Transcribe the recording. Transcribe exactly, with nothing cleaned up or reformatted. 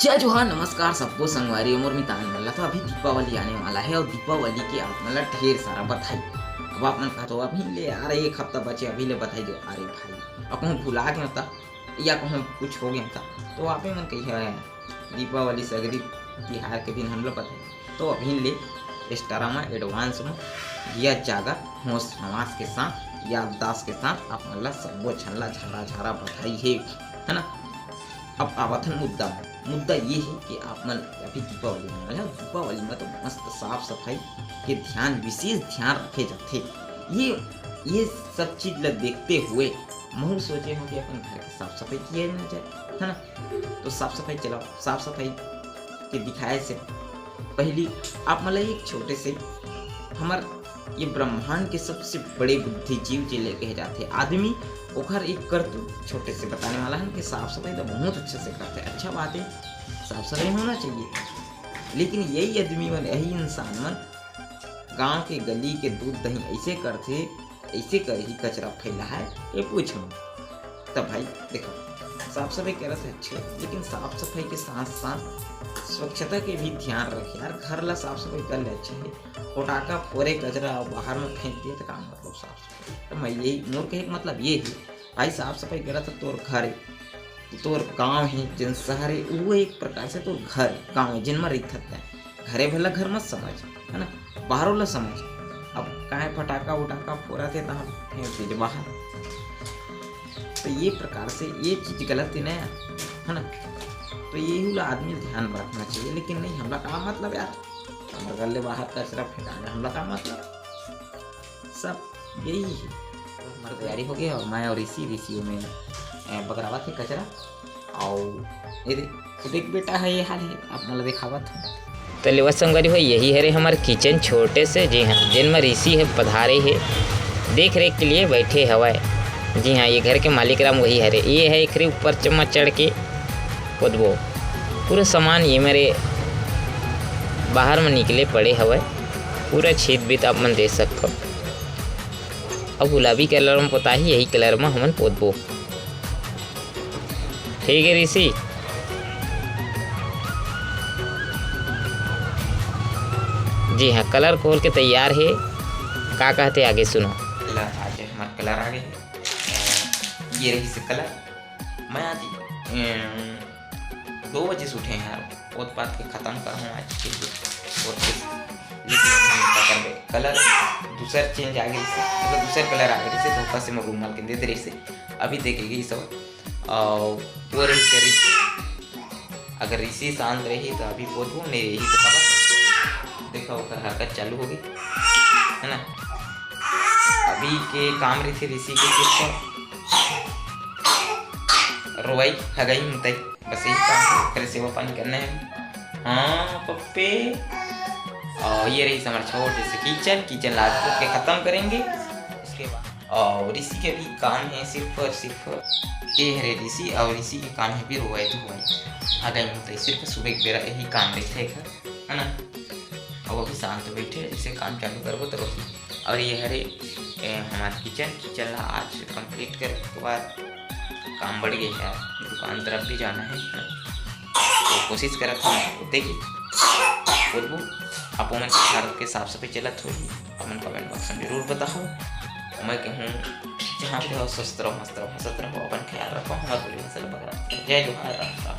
जय जोहार, नमस्कार सबको संगवारी, मोर मितान मन ला। तो अभी दीपावली आने वाला है और दीपावली के आप मन ला ढेर सारा बधाई। अब आप मन कहत हो, "अभी ले यार, एक हफ्ता बचे, अभी ले बधाई दो।" अरे भाई, अब कहूँ भुला गए होता या कहूँ कुछ हो गया होता, तो आप ही मन कही है, दीपावली सगरी तिहार के दिन हम लोग बधाई। तो अभी ले स्टारा में एडवांस में जिया जागा होश हवास के साथ, याददाश्त के साथ आप मन ला सबो झन ला झारा झारा बधाई है, है ना। अब आवत हन मुद्दा में। मुद्दा ये है कि आप मन अभी दीपावली मनावत हो, दीपावली में तो मस्त साफ सफाई के ध्यान, विशेष ध्यान रखे जाथे। ये, ये सब चीज ला देखते हुए महू सोचे हो कि अपन घर के साफ सफाई किया ना जाए, है ना। तो साफ सफाई चलाओ, साफ सफाई के दिखाए से पहली आप मन ला एक छोटे से हमर ये ब्रह्मांड के सबसे बड़े बुद्धिजीव जे ले कहे जाथे आदमी, ओकर एक करतूत छोटे से बताने वाला है कि साफ सफाई तो बहुत अच्छे से करथे, अच्छा बात है, साफ सफाई होना चाहिए। लेकिन यही आदमी मन, यही इंसान मन गांव के गली के दूध दही ऐसे करथे, ऐसे करही कचरा फैला है, ये पूछ मत। तब भाई देखो, साफ सफाई करत है अच्छे, लेकिन साफ सफाई के साथ साथ स्वच्छता के भी ध्यान रखे यार। घर ला साफ सफाई कर ले अच्छे है, पटाखा फोरे, कचरा बाहर में फेंक दिए तो काम मतलब साफ सफाई। तो मैं यही, मोर कहे के मतलब ये है भाई, साफ सफाई करत है तोर घर है, तोर गांव है, जन शहर है, वो एक प्रकार से तोर घर गांव है, जिन में रहिथत है। घरे भला घर मत समझ, है ना, बाहरों ला समझ। अब काहे फटाका उटाका फोरत है, तहाँ फेंक दे बाहर। तो ये प्रकार से ये चीज गलत है ना यार, है ना। तो यही ला आदमी ध्यान में रखना चाहिए। लेकिन नहीं, हमला का मतलब यार, हमर घर ले बाहर कचरा फेंकाना, हमला का मतलब। सब यही है। हमारी तैयारी हो गई और मैं और ऋषि, ऋषि में, ए, बगरावत है कचरा। और ये देख, खुद एक बेटा है, ये हाल है, आप मन ला देखावत हूँ। तो लेवा संगवारी हो, यही हरे हमर किचन छोटे से, जी हाँ, जेन म ऋषि है पधारे है, देख रेख के लिए बैठे हवय। जी हाँ, ये घर के मालिक राम वही हरे। ये है एकरे ऊपर च-, म चढ़ के पोतबो। पूरा सामान ये मेरे बाहर में निकले पड़े हवय, पूरा छेद बीत आप मन देख सकथव। अब गुलाबी कलर में पोताही, यही कलर में हमन पोतबो। ठीक है ऋषि, जी हाँ, कलर खोल के तैयार है। का कहते आगे सुनो। कलर, आज हमार कलर आ गए है। ये रही से कलर। मैं आज, अम, दो बजे से उठे हैं यार, पोत पात के खत्म कर हूँ आज के लिए। और फिर लेकिन हम का करबे, कलर दूसर चेंज आ गई से, मतलब दूसर कलर आ गई से, धोखा से मैं रूमाल के दे दे रही से। अभी देखेगी सब। और वो रही से ऋषि। अगर ऋषि शांत रही तो अभी पोतबो, नहीं रही तो खबर। देखा, ओकर हरकत चालू हो गई, है ना। अभी के काम रही थी ऋषि के सिर्फ रोवाई, हगाई, मुताई, बस यही काम है, ओकरे सेवा पानी करना है। हाँ पप्पे। और ये रही हमारे छोटे से किचन, किचन ला आज के खत्म करेंगे। उसके बाद और ऋषि के भी काम है सिर्फ और सिर्फ, ये हरे ऋषि, और ऋषि के काम है भी रोवाई धोवाई, हगाई मुताई, सिर्फ सुबह के बेरा यही काम रहते है, है ना। और वो भी शांत बैठे, जैसे काम चालू करबो तो रोही। और ये हरे, ए, हमारे किचन, किचन ला आज कंप्लीट करे के बाद काम बढ़ गया है, दुकान तरफ भी जाना है, है ना। तो कोशिश करत हूँ, देखी, बोलबो, आप मन के घर के साफ सफाई चलत होही, अपन कमेंट बॉक्स में जरूर बताओ। मैं कहूँ, जहाँ भी हो, स्वस्थ रहो, मस्त रहो, हंसत रहो, अपन ख्याल रखो, हमारे बोली भाषा ला बगरा। जय जोहार, राम राम।